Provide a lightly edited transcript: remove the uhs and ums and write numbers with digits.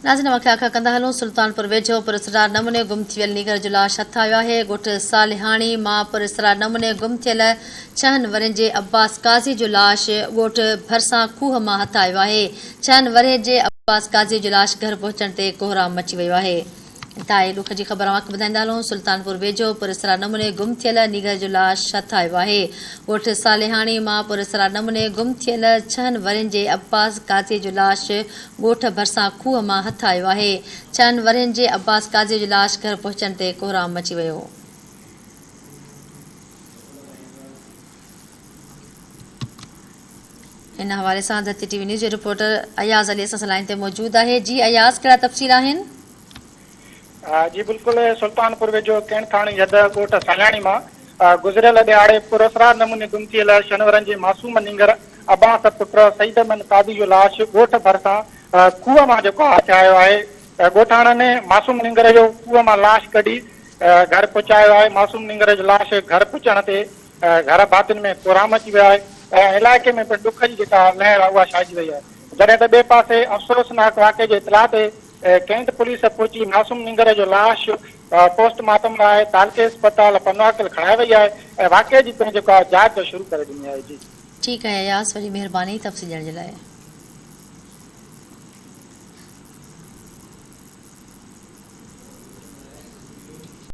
ناظرين اوهان کي آگاهه ڪندا هلون سلطانپور ويجهو پراسرار نموني گم ٿي ويل نينگر جو لاش هٿ آيو آهي ڳوٺ صالحاڻي مان پراسرار نموني گم ٿيل ڇهن ورهين جي عباس قاضي جو لاش ڳوٺ ڀرسان کوهه مان هٿ آيو آهي ڇهن ورهين جي عباس قاضي جو لاش گهر پهچڻ تي ڪوهرام مچي ويو آهي انتهائي ڏک جي خبر اوهان کي ٻڌائيندا هلون، سلطانپور ويجهو پراسرار نموني گم ٿيل نينگر جو لاش هٿ آيو آهي. ڳوٺ صالحاڻي مان پراسرار نموني گم ٿيل ڇهن ورهين جي عباس قاضي جو لاش ڳوٺ ڀرسان کوهه مان هٿ آيو آهي. ڇهن ورهين جي عباس قاضي جو لاش گهر پهچڻ تي ڪوهرام مچي ويو. ان حوالي سان ڌرتي ٽي وي نيوز جو رپورٽر اياز علي اسان سان لائين تي موجود آهي جي اياز ڪهڙا تفصيل آهن. جي بلڪل سلطانپور ويجهو ڪيڻ ٿاڻي حد ڳوٺ سالياڻي مان گذريل ڏهاڙي پراسرار نموني گم ٿيل شنورن جي معصوم نينگر عباس پٽ سعيد احمد قاضي جو لاش ڳوٺ ڀرسان کوهه مان جيڪو هٿ آيو آهي ڳوٺاڻن معصوم نينگر جو کوهه مان لاش ڪڍي گهر پهچايو آهي معصوم نينگر جو لاش گهر پهچڻ تي گهر ڀاتين ۾ ڪهرام اچي ويو آهي ۽ علائقي ۾ پڻ ڏک جي جيڪا لهر آهي اها ڇائجي وئي آهي جڏهن ته ٻئي پاسي افسوسناڪ واقعي جي اطلاع تي ڪينٽ پوليس پهچي معصوم نينگر جو لاش پوسٽ مارٽم لاء تعلقي اسپتال پنوعاقل کڻائي وئي آهي ۽ واقعي جي پڻ جيڪو آهي جاچ شروع ڪري ڏني آهي جي. ٺيڪ آهي اياز وڏي مهرباني تفصيل ڏيڻ جي لاء.